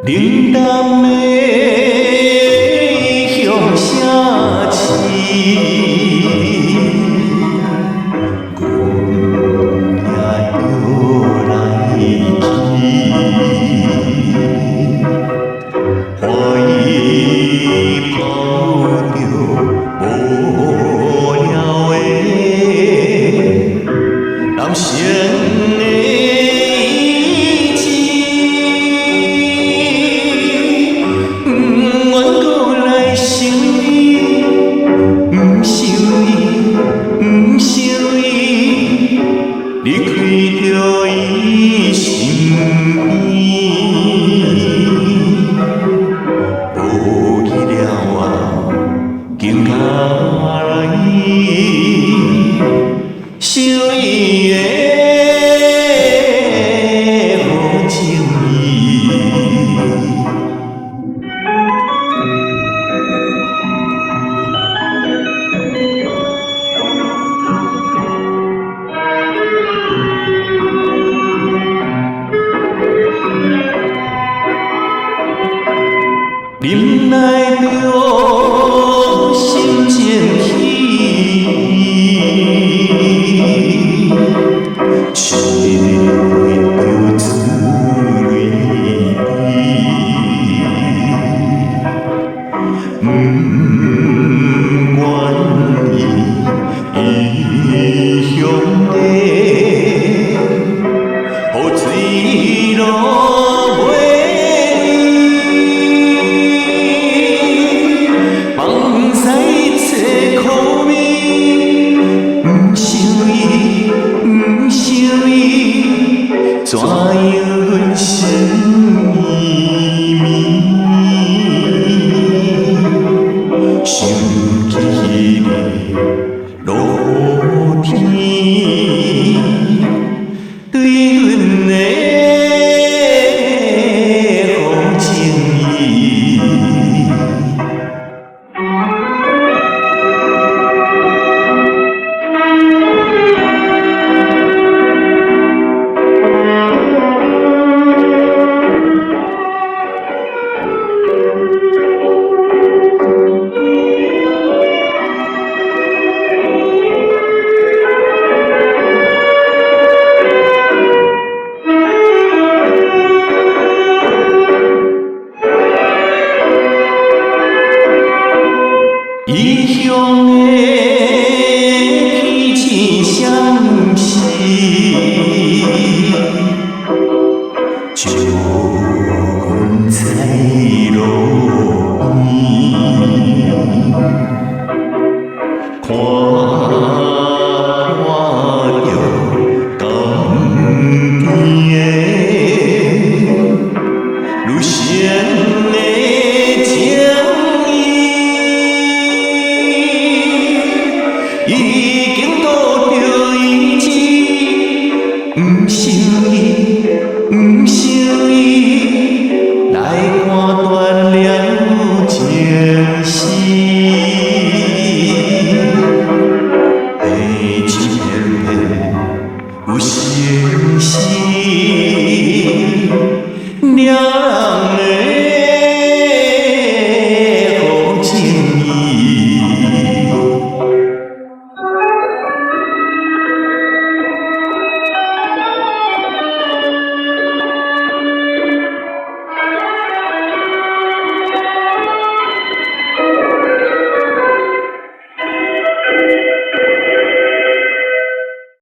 冷淡的异乡城市，阮也著来去，欢喜抱著無聊的人生的意志，毋願閣來想伊，毋想伊，毋想伊，離開著伊身邊，無去了啊，更加來想伊的好情意。忍耐著心情起，拭著珠淚滴，毋願意異鄉的雨水落袂離，放屎找苦味，毋想伊，毋想伊，怎樣阮心暝暝？想起彼日落雨天，對阮的好情意。異鄉的天氣閃烁，就阮在路邊，看著江邊的女生的